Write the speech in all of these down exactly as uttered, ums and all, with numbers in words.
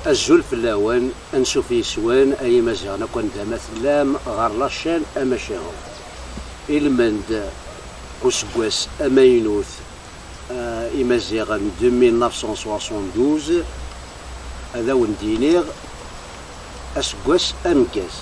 Azul fell-awen, ansuf yes-wen ay Imaziɣen akk anda ma tellam ɣer la chaîne Amacahu. Ilmend useggas amaynut, eh, Imaziɣen deux mille neuf cent soixante-douze, ad awen-d-iniɣ aseggas ameggaz.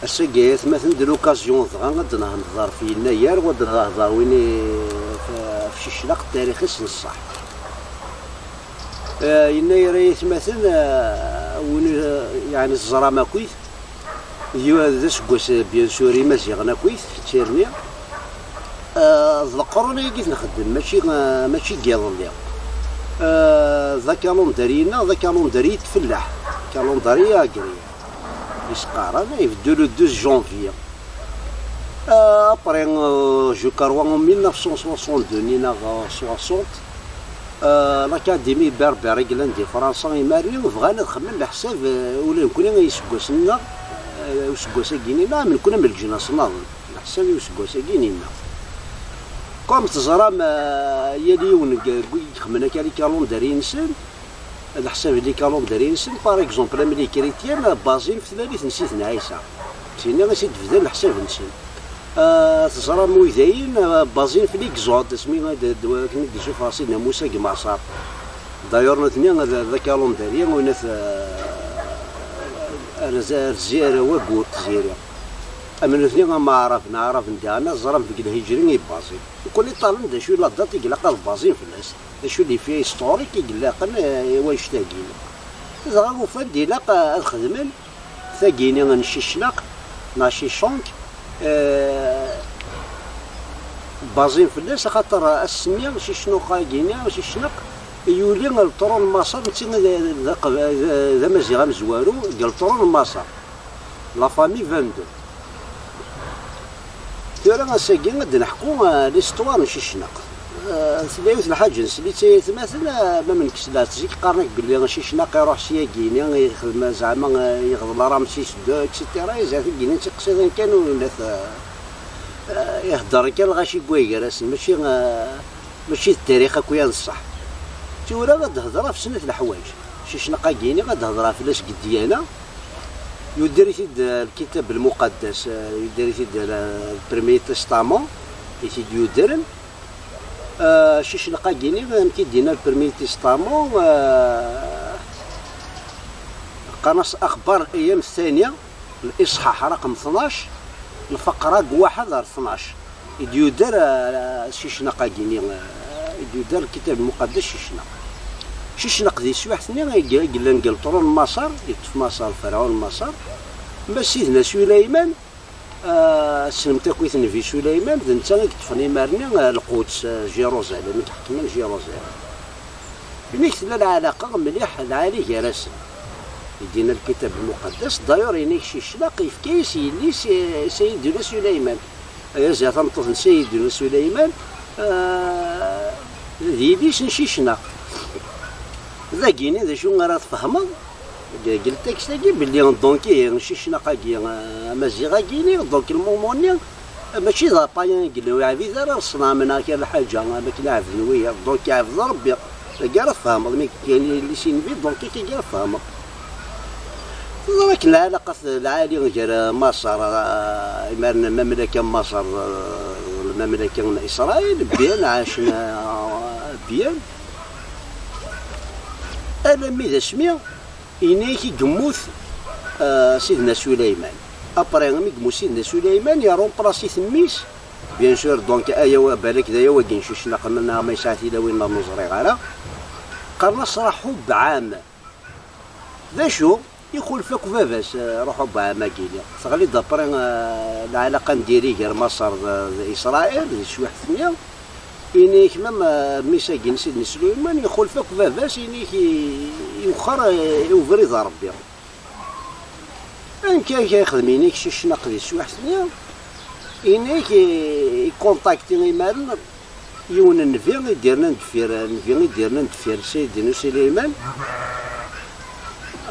Ass-agi ay atmaten d l'occasion dɣa ad d-nehder ɣef yennayer, wa ad d-nehder win i f-, f Ciclaq tarix-is n ṣṣeḥ. Eh, yennayer ay atmaten, eh, win, eh, yeɛni teẓram akkit, d yu-, d aseggas, eh, bien sûr, Imaziɣen akkit, d tirni. Eh, d leqrun ayagi i t-nxeddem, mačči, eh, mačči n yiḍelli. Eh, d akalendari-nneɣ, d akalendari n tfellaḥ, calendrier agraire. Isqaren, ibeddu le douze janvier. Euh, après, euh, je crois en mille neuf cent soixante-deux, ni neɣ, euh, soixante, euh, l'Académie berbère i yellan di Fransa imar-nni bɣan ad xedmen leḥsab, euh, ula d nekkni i yiseggasen-nneɣ, euh, useggas-agi-nni, neɣ am nekkni am leǧnas-nniḍen, leḥsab i useggas-agi-nni. Comme teẓram, euh, yal yiwen deg, deg wid ixedmen akka les calendriers-nsen, leḥsab n les calendriers-nsen, par exemple, am les chrétiens, bazin f tlalit n Sidna Ɛisa. Syin i s-id-bdan leḥsab-nsen. Ah, teẓram widayen, ah, bazin f l'Exode, asmi d, d, akken i d-isuffeɣ Sidna Musa deg Maṣer. D'ailleurs, nutni d, d akalendari, win at, ah, ar, ar, ar, ar wayyur n Tiziri. Am nutni am Aɛraben, Aɛraben diɣen, ẓran deg Lhijri i bazin. Nekkni ṭṭalen d acu i la date i ilaq ad bazin fell-as. D acu n les faits historiques i ilaqen, eh, i wannect-agi? Dɣa ufan-d ilaq, eh, ad xedmen tagini n Cicnaq, neɣ Ciconq, eh, bazin fell-as, axaṭer ass-nni Cicnuq-agi-ni, Cicnaq, yuli le trône n Maṣer, netta d, d, d, d amaziɣ amezwaru deg le trône n Maṣer. La famille vingt-deux. Tura ass-agi ad d-neḥku, eh, l'histoire n Cicnaq. Eh, tella yiwet n lḥaǧa nesli-tt ay atmaten, eh, ma nekkes-d zik qqaren-ak belli Cicnaq iruḥ syagi-ni, yexdem zeɛma, eh, yexdem Ramsis deux, et cetera. Ihi tagini d tiqsiḍin kan, ur yelli, eh, eh, ihedder kan lɣaci n way gar-asen, mačči, eh, mačči d tarix akk-ya n ṣṣeḥ. Tura ad d-hedreɣ ɣef snat leḥwayeǧ. Cicnaq-agi-ni ad d-hedreɣ fell-as deg ddyana. Yudder-it-id, eh, Lkitab Lmuqaddas, eh, yudder-it-id, eh, le Premier Testament, i t-id-yuddren. Eh, Cicnaq-agi-ni, amek i d-yenna le Premier Testament, eh, qqaren-as Axbar Layam Thaniya, Liṣḥaḥ raqem tnac, lfaqra deg waḥed ar tnac. I d-yudder, eh, Cicnaq-agi-ni, eh, i d-yudder Lkitab Lmuqaddas Cicnaq. Cicnaq di teswiḥt-nni i ye-, i yellan deg lṭrun n Maṣer, yeṭṭef Maṣer, Ferɛun n Maṣer. Ma Sidna Sulayman, eh, tessnem takkwit n Nnbi Sulayman, d netta i yeṭṭfen imar-nni, eh, Lquds, eh, Jerusalem, i iḥekmen Jerusalem. Inek tella lɛalaqa mliḥ lɛali gar-asen. I d-yenna Lkitab Lmuqaddas, d'ailleurs, inek Cicnaq yefka-yas yelli-s, eh, Sayidina Sulayman. Ay azal tameṭṭut n Sayidina Sulayman, eh, d yelli-s n Cicnaq. Dagini d acu ara tfehmeḍ deg, deg ltekst-agi, belli donc, ihi, Cicnaq-agi, eh, amaziɣ-agi-ni, donc, lmumu-nni, eh, mačči d apayan i yella, ur yeɛbid ara leṣnam neɣ kra lḥaǧa, am akken i ɛebden wiyaḍ, donc, iɛbed Rebbi. Dagi ara tfehmeḍ, mi kan yelli-s i Nnbi, donc, akka i ara tfehmeḍ. Teẓra akken lɛalaqat lɛali gar Maṣer, eh, imaren lmamlaka n Maṣer, eh, d lmamlaka n Isṛayil, bien, ɛacen, eh, bien. Alammi d asmi, inek i yemmut, eh, Sidna Sulayman. Après, mi yemmut Sidna Sulayman, irumplaṣ-it mmi-s. Bien sûr, donc, aya wa-, balak d aya wagi n Cicnaq, neɣ ma yesɛa tilawin, neɣ ur ẓriɣ ara. Qqaren-as Raḥubɛam. D acu? Ixulef akk baba-s, eh, Raḥubɛam-agi-ni. Teɣli-d après, eh, lɛalaqa n diri gar Maṣer d, d Isṛayil, di teswiḥt-nni. Inek, même, eh, mmi-s-agi n Sidna Suleyman, ixulef akk baba-s, inek i-, iwexxer, eh, i ubrid n Ṛebbi. Amek akka yexdem inek Cicnaq di teswiḥt-nni? Inek i-, ikuntakti imaren yiwen n nnbi i d-yernan deffir, nnbi i d-yernan deffir Sayidina Suleyman,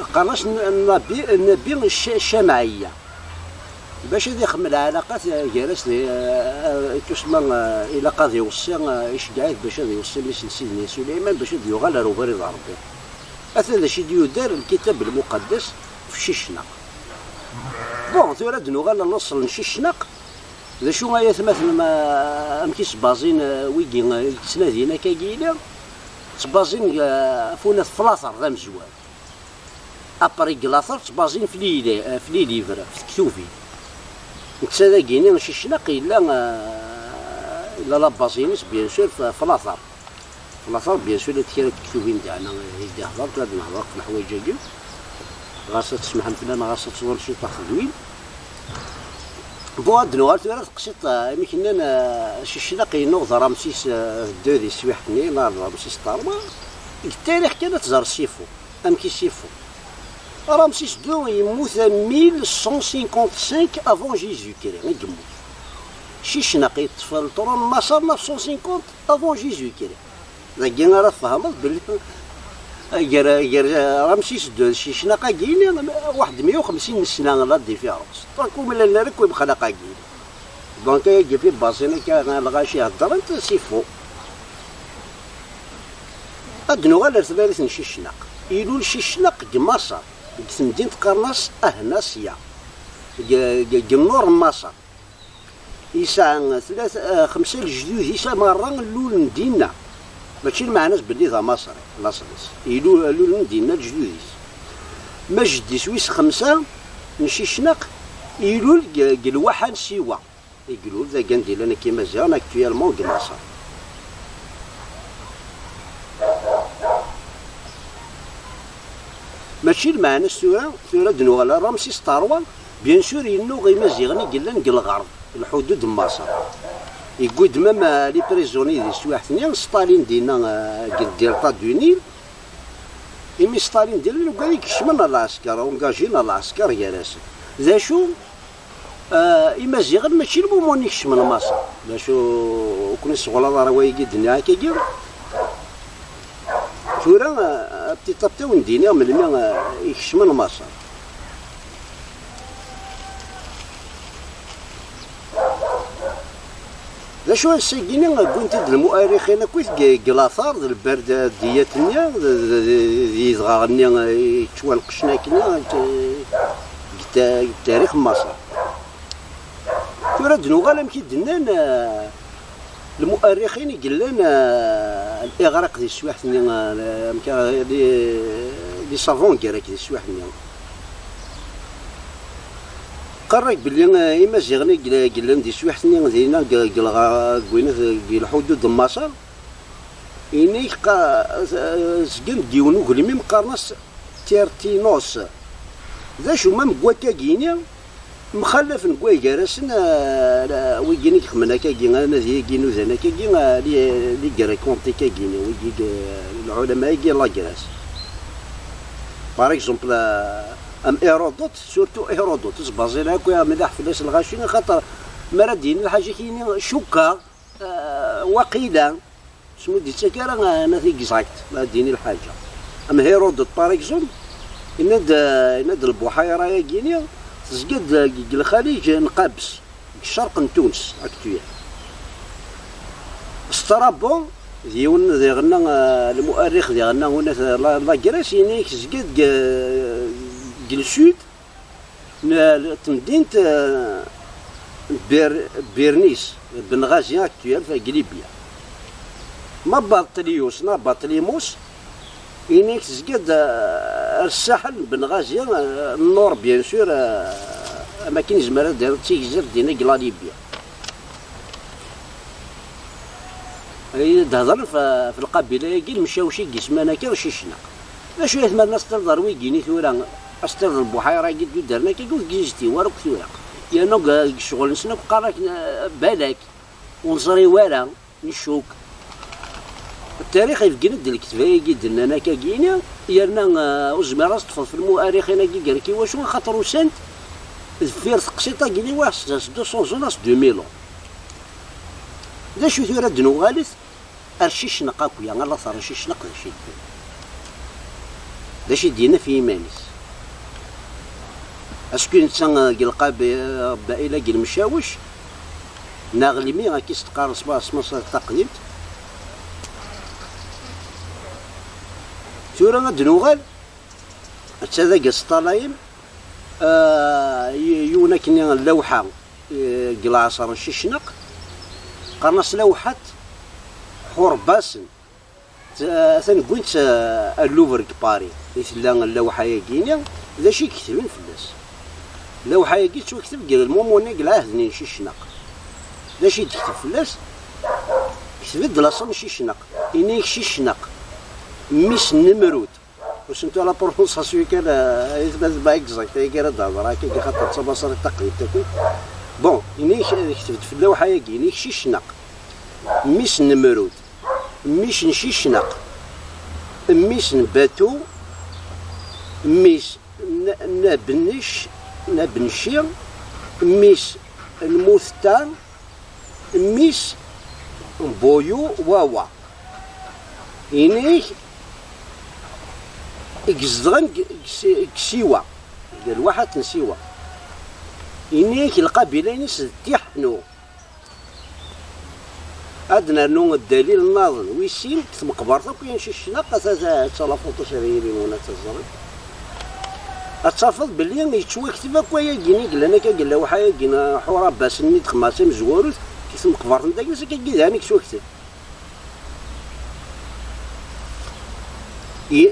qqaren-as n-, nnabi, nnabi C-, Camɛiyya. Bac ad ixdem lɛalaqat gar-as d, eh, tusma, eh, ilaq ad iweṣṣi, eh, iceggeɛ-it bac ad iweṣṣi mmi-s n Sidna Suleyman bac ad yuɣal ar ubrid n Ṛebbi. Ata d acu i d-yudar lkitab lmuqaddas f Cicnaq. Bon, tura ad nuɣal ɣer laṣel n Cicnaq. D acu ay atmaten ma, amek i ttbaẓin, eh, wigi, eh, i yettnadin akka yili? Ttbaẓin, eh, ɣef unat f later d amezwaru. Après deg later ttbaẓin f les, eh, f les livres, f tektubin. Netta dagini Cicnaq yella, eh, yella la base-ines bien sûr f, f later. Later, bien sûr, ad kra n tektubin daɛna i d-ihḍer, ad nehḍer ɣef leḥwayeǧ-agi. Ɣas ad tesmaḥem fell-aneɣ, ɣas ad tḍul ciṭuḥ tedwin. Bon, ad nuɣal tura teqsiṭ, eh, amek nnan, eh, Cicnaq yennuɣ d Ramsis, eh, deux di teswiḥt-nni, neɣ d Ramsis trois. Deg ttarix kan ad tẓer Sifu, amek i Sifu. Ramsis deux yemmut en mille cent cinquante-cinq avant Jésus-Christ, i yemmut. Cicnaq yeṭṭef le trône n Maṣer neuf cent cinquante avant Jésus-Christ. Dagi ara tfehmeḍ belli gar, gar Ramsis deux d Cicnaq-agi-ni, waḥed meyya u xemsin n ssna la différence. Donc, ur mlalen ara akk imexlaq-agi. Donc, ayagi fi basin akka, lɣaci heddren, c'est faux. Ad nuɣal ar tlalit n Cicnaq. Ilul Cicnaq deg Maṣer, deg temdint qqaren-as Ahnasya, deg, deg, deg nnur n Maṣer. Yesɛa tlata, eh, xemsa lejdud-is merra lulen dinna. Mačči lmeɛna-s belli d amaṣri, laṣel-is. Ilu-, lulen dinna lejdud-is. Ma jeddi-s wis xemsa n Cicnaq, ilul deg, deg lwaḥa n Siwa. I ilul dagi anda i llan akk Imaziɣen actuellement deg Maṣer. Mačči lmeɛna-s tura, tura ad nuɣal ar Ramsis trois, bien sûr yennuɣ Imaziɣen i yellan deg lɣerb, lḥudud n Maṣer. Yewwi-d même, euh, les prisonniers di teswiɛt-nni, Stalin dinna, euh, deg Delta du Nil. Imi Stalin dinna, nugad i ikecmen ar lɛesker, engagin ar lɛesker gar-asen. D acu? Ah, Imaziɣen mačči lmumun i kecmen Maṣer. D acu, ur ken-isɣulaḍ ara wayagi d-nniɣ akkagi? Tura, ah, petit à petit wen-d-iniɣ melmi, ah, i kecmen Maṣer. D acu ass-agi-ni wwin-t-id lmu'arrixin akkit deg, deg later d lberdiyat-nni d, d, d, d yidɣaɣen-nni yettwanqecen akkenni deg ta-, deg tarix n Maṣer. Tura ad d-nuɣal amek i d-nnan, eh, lmu'arrixin i yellan, eh, iɣraq di teswiɛt-nni, eh, amek ara, di, di savant grec di teswiɛt-nni. Qqaren-ak belli, eh, Imaziɣen i yella-, yellan di teswiɛt-nni dinna deg, deg lɣa-, deg winat, deg lḥudud n Maṣer, ini-k qa-, eh, zgan deg yiwen ugelmim qqaren-as Tertinos. D acu, ma deg wakkagi-ni, mxallafen deg way gar-asen, eh, wigin i ixemmen akkagi, anadi-agi, nudan akkagi, eh, li, li Grecs antiques-agi-ni, wigi, eh, lɛulama-agi n la Grèce. Par exemple, eh, am Hérodote, surtout Hérodote, ttbaẓin akk mliḥ fell-as lɣaci, axaṭer mi ara d-yini lḥaǧa-agi-ni, cukkeɣ, eh, waqila, Smu d-yettak ara, eh, anat exact, ma ad d-yini lḥaǧa. Am Hérodote, par exemple, yenna-d, eh, yenna-d lbuḥayra-agi-ni tezga-d deg, deg lxaliǧ n Qabes, deg ccerq n Tunes, actuel. Strabo, d yiwen diɣenna, eh, lmu'arrix diɣenna, unat, eh, la, la Grèce, yenna-yak tezga deg, deg le sud, n temdint, eh, Ber-, Bernis, Benghazi actuel, deg Libya. Ma Bartlius, neɣ Bartlimus, ini-k tezga-d, eh, ar ssaḥel n Benghazi, eh, nnur, bien sûr, eh, am akken izmer ad d-yerr d tigzirt dinna deg la Libya. Ay d-hedren f, f lqabila-agi, lemcawec i yesman akka, Cicnaq. D acu i tmerna s-terriḍ ar wigini tura, a s-terriḍ lbuḥayra-agi d-udren akka, ur gizit i war akk tura. Yerna deg, deg ccɣel-nsen akk qqaren akken, eh, balak, ur neẓri wara, ncuk. Tarix ibeggen-d lekteb-agi d-nnan akka gini, yerna, eh, ur zmireɣ ad s-ṭṭfeɣ f lmu'arrixin-agi gar-k i wacu, axaṭer usan-d deffir teqsiṭ-agi-ni waḥed s deux cents ans, s deux mille ans. D acu tura d-nuɣalet? Ar Cicnaq akk, ya, ala terra Cicnaq d acu i d-, d acu i d-yenna f yiman-is. Est-ce que netta, eh, deg lqab, eh, Rebbaila deg lemcawec, neɣ lmi akka i s-teqqar s ma, s ma s taqdimt? Tura ad d-nuɣal, atta dagi s ṭṭalayem, ah, y-, yiwen akkenni n lawḥa, eh, deg lɛaṣer n Cicnaq, qqaren-as lawḥat Ḥurbasen. T-, atan wwin-tt, eh, ar Louvre deg Paris, i tella lawḥa-yagi-ni, d acu i iketben fell-as? Lawḥa-yagi tettwakteb deg lmumuni deg lɛahd-nni n Cicnaq. D acu i d-tekteb fell-as? Ketbed-d laṣel n Cicnaq, ini-k Cicnaq, mmi-s n Nemrud. Ur sent la prononciation kan, eh, ay tma tba exact, ay gara d-hḍeṛ akka, xaṭer d tamaṣrit taqdimt akk. Bon, ini-k, eh, ketbed fell-, lawḥa-yagi, ini-k Cicnaq, mmi-s n Nemrud, mmi-s n Cicnaq, mmi-s n Batu, mmi-s n, n Abenec, n Abenci, mmi-s n Mutetta, mmi-s n Boyu, wawa. Ini-k i izedɣen deg, deg Si-, deg Siwa, deg lwaḥat n Siwa. Ini-k lqabila-ines d Tiḥnu. Ad nernu ddalil nnaḍen, wis sin, deg tmeqbert akk n Cicnaq, ata ta-, ta la photo s ara yili wen ad teẓrem. Ad tafeḍ belli yettwakteb akk ayagi-nni yellan akka deg lawḥa-yagi n Ḥurbasen-nni d-xemmas amezwarut, deg tmeqbert n dagi, s akka dagi daɛni yettwakteb. I-,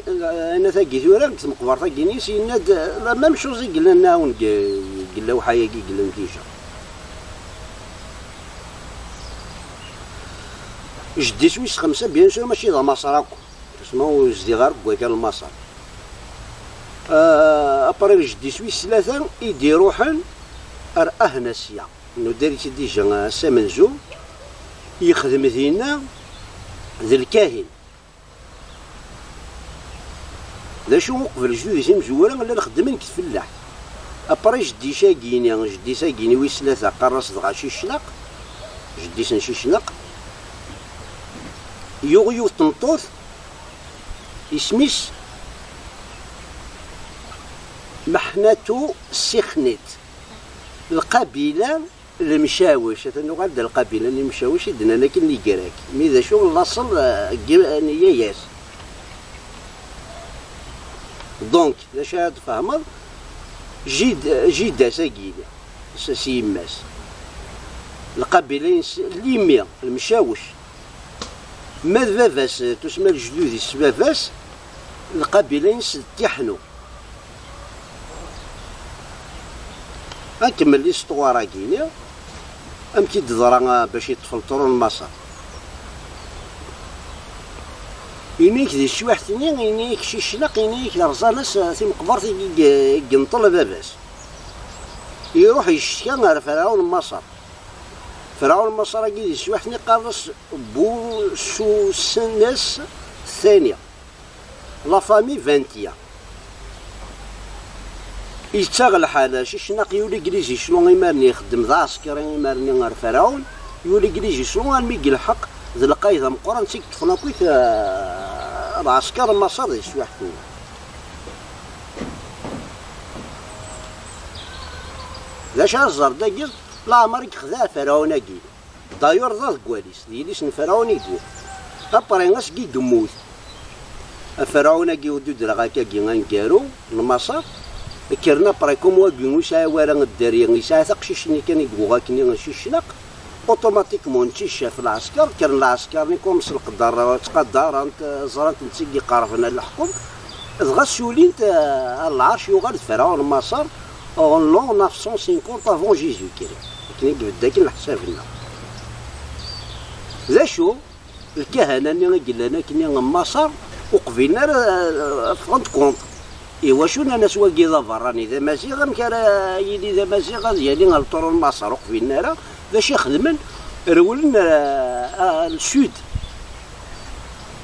ana tagi tura, deg tmeqbert-agi-nis, yenna-d la même chose i yellan nawen deg, deg lawḥa-yagi i yellan déjà. Jeddi-s wis xemsa, bien sûr, mačči d amaṣer akk. Tusma ur zdiɣ ara deg wakal n Maṣer. Ah, après jeddi-s wis tlata i d-iruḥen ar Ahnasya. Nuder-itt-id déjà ass amenzu, yexdem dinna d lkahin. D acu uqbel lejdud-is imezwura llan xeddmen deg tfellaḥt. Après jeddi-s-agi-ni, jeddi-s-agi-ni wis tlata, qqaren-as dɣa Cicnaq, jeddi-s n Cicnaq, yuɣ yiwet n tmeṭṭut, isem-is Meḥnatu Sixnit. Lqabila Lemcawec, atan nuɣal-d lqabila n Lemcawec i d-nnan akken n Igrak. Mi d acu, laṣel, eh, n yayas. Donc, d acu ara d-tfehmeḍ? Jid-, jida-s-agi, s, s yemma-s. Lqabila-ines, Limi, Lemcawec. Ma d baba-s, tusma lejdud-is s baba-s, lqabila-ines d Tiḥnu. Ad nkemmel listuwar-agi-ni, amek i d-teḍra, ah, bac yeṭṭef lṭuru n Maṣer. Ini-k di teswiḥt-nni, ini-k Cicnaq, ini-k rẓan-as, ah, timeqbert i, i, i yenṭel baba-s. Iruḥ yeccetka ar Ferɛun n Maṣer. Ferɛun n Maṣer-agi di teswiḥt-nni qqaren-as Bususenes Ssani. La famille Ventia. Yettaɣ lḥal, Cicnaq yuli Glis yeclu imar-nni, ixeddem d aɛeskri imar-nni ar Ferɛun, yuli Glis yeclu armi yelḥeq d lqayed ameqqran, tt-id-ṭṭfen akkit, eh, lɛesker n Maṣer di teswiḥt-nni. D acu ara tẓer dagi? Leɛmer i yexdeɛ Ferɛun-agi. D'ailleurs, d aḍeggal-is, d yelli-s n Ferɛun i d-yuɣ. Après, asmi i yemmut Ferɛun-agi, ur d-udreɣ akkagi aneggaru n Maṣer, kkren après, comme wagi ur yesɛi wara dderya, yesɛa taqcict-nni kan i yuɣ akkenni n Cicnaq, automatiquement netta icaf lɛesker, kkren lɛesker-nni comme s leqder, ttqadaren-t, ẓran-t netta i iqerben ar leḥkem, dɣa ssulin-t, eh, ar lɛerc, yuɣal d Ferɛun n Maṣer en l'an neuf cent cinquante avant Jésus-Christ. Akken i ibedda akken leḥsab-nneɣ. D acu? Lkahana-nni i yellan akkenni n Maṣer ur qbilen ara, eh, ffɣen-d contre. Iwacu nnan-as wagi d aberrani, d amaziɣ, amek ara yili d amaziɣ ad yali ar lṭuru n Maṣer? Ur qbilen ara. D acu i xedmen? Rewlen, eh, ar le sud,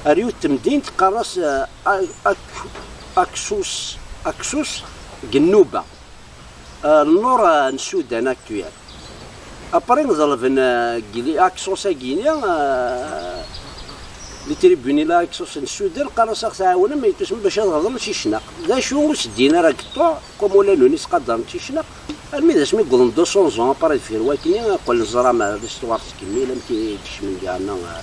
ar yiwet temdint qqaren-as, eh, A-, Ak-, Aksus, Aksus deg nnuba. Euh, le nord, euh, n Sudan actuel. Après, ḍelben, euh, deg li Hyksos-agi-ni, euh, les tribunaux Hyksos n Sudan, qqaren-as ad ɣ-tɛawnem, ma yetusem bac ad ɣeḍlen Cicnaq. D acu ur s-ddin ara deg ṭṭuɛ, comme ula nuni sqadaren Cicnaq, armi d asmi wwḍen deux cents ans après, deffir wakkenni, qqlen ẓran, euh, l'histoire tettkemmil, amek i d-kecmen diɣenna, euh,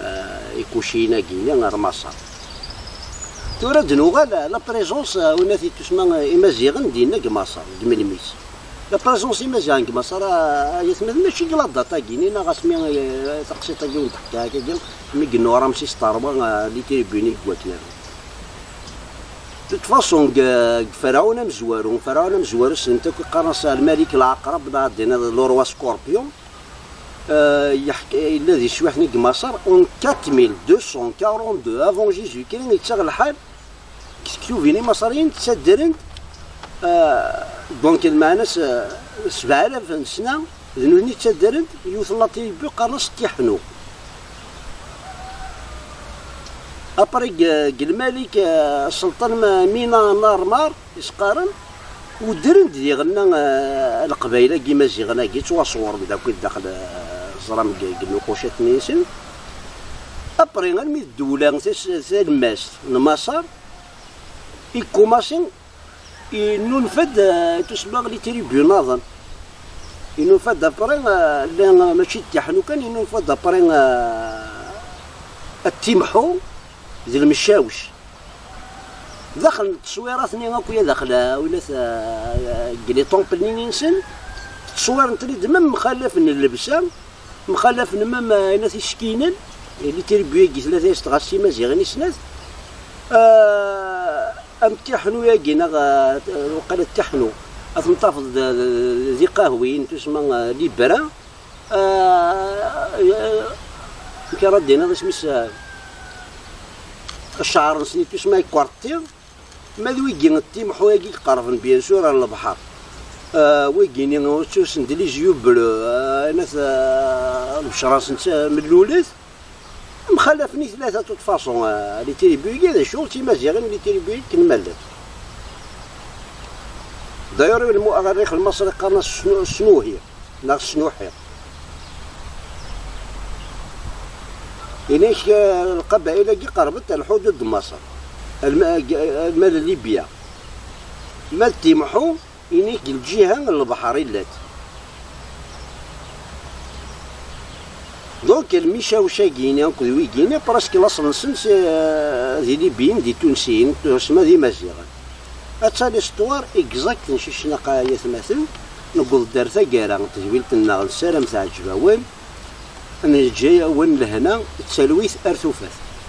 euh, ikuciyen-agi-ni ar Maṣer. Tura ad nuɣal la présence, euh, win ad t-tusma, euh, imaziɣen dinna deg Maṣer, deg melmi-s. La présence imaziɣen deg Maṣer, euh, ay atmaten, mačči deg la date-agi-nni, neɣ asmi, euh, taqsiṭ-agi ur d-ḥkiɣ akka, mi yennuɣ Ramsis trois, euh, les tribus-nni deg wakken. De toute façon, deg, deg Ferɛun amezwaru, Ferɛun amezwaru ssnen-t akk, qqaren-as Lmalik Lɛaqrab, neɣ ad d-tiniḍ le roi Scorpion. Euh, yeḥk-, yella di teswiɛt-nni deg Maṣer, en quatre mille deux cent quarante-deux avant Jésus-Christ, yettaɣ lḥal, deg tektubin imaṣriyen ttaddren-d, euh, donc lmeɛna-s, euh, sebɛa alaf n ssna, d nutni ttaddren-d yiwet n la tribu qqaren-as Tiḥnu. Après, deg, deg Lmalik, euh, sselṭan Ma-, Mina Narmar, i s-qqaren, udren-d diɣenna, eh, Leqbayel-agi imaziɣen-agi, ttwaṣewren-d akk daxel, eh, ẓram deg, deg lnuqucat-nni-nsen. Après, almi d ddewla tas-, talemmast n Maṣer, ikkumaṣi, yennulfa-d, eh, tusma les tribus nniḍen. Yennulfa-d après, eh, la, mačči d Tiḥnu kan, yennulfa-d après, eh, At Timḥu d Lmecawc. Daxel n tteswirat-nni akk ya daxel, a wilat, a, deg les temples-nni-nsen, tteswiren-ten-id même mxalafen n llebsa, mxalafen même, a, ayen tiskinen, les tribus-agi tlata-yas ɣas timaziɣin i snat, a, am Tiḥnu-agi, neɣ, a, uqal Tiḥnu, ad ten-tafeḍ d, d, d iqahwiyen, tusma, a, libra, Ah, eh, amek ara d-tiniḍ isem-is, eh, cceɛr-nsen yettwasemma ikwerṭi, ma d wigi n Timḥu-agi iqerben, bien sûr, ar lebḥer. Ah, wigi-nni ttwasen d les yeux bleus, ah, ayen at, ah, lebcra-nsen d ta-, mellulet. Mxalafen i tlata, de toute façon, ah, les tribus-agi d acu, d timaziɣin, les tribus akken ma llant. D'ailleurs, lmu'arrix lmaṣri qqaren-as snu-, snuhi. Neɣ snuḥi. Inek, eh, lqabail-agi qerbent ar lḥudud n Maṣer, alma, alma d Libya. Ma d Timḥu, inek deg lǧiha n lebḥer i llant. Donc, lmicawc-agi-ni akked wigi-ni, presque laṣel-nsen s-, eh, d Ilibiyen, d Itunsiyen, tusma d Imaziɣen. Atta l'histoire exact n Cicnaqa, ay atmaten, newweḍ-d ar taggara n tedwilt-nneɣ, nessaram teɛǧeb-awen, neǧǧa-yawen lehna d talwit ar tufat.